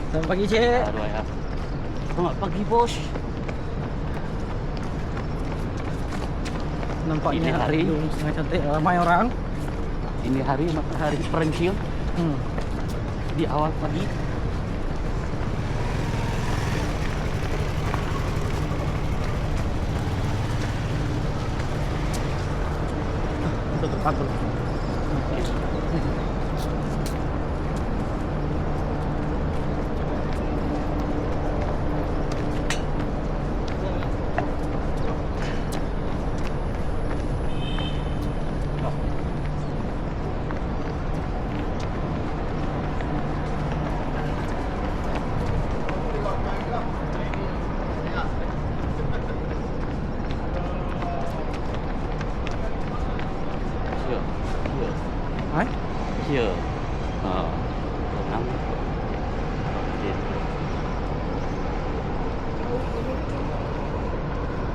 Selamat pagi cik. Aduh ya. Selamat pagi bos. Nampaknya Ini hari. Ujung Sungai Cantik ramai orang. Ini hari matahari perencil di awal pagi. Itu tempat tu. Here. Here. Hai? Here. Ha. Tenang. Okey.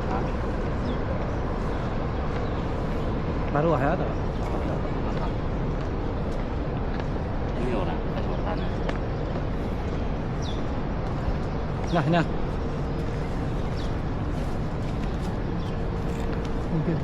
Ha? Baru ah ya tu. Ini orang kasih tanah. Nah, nah. Mungkin.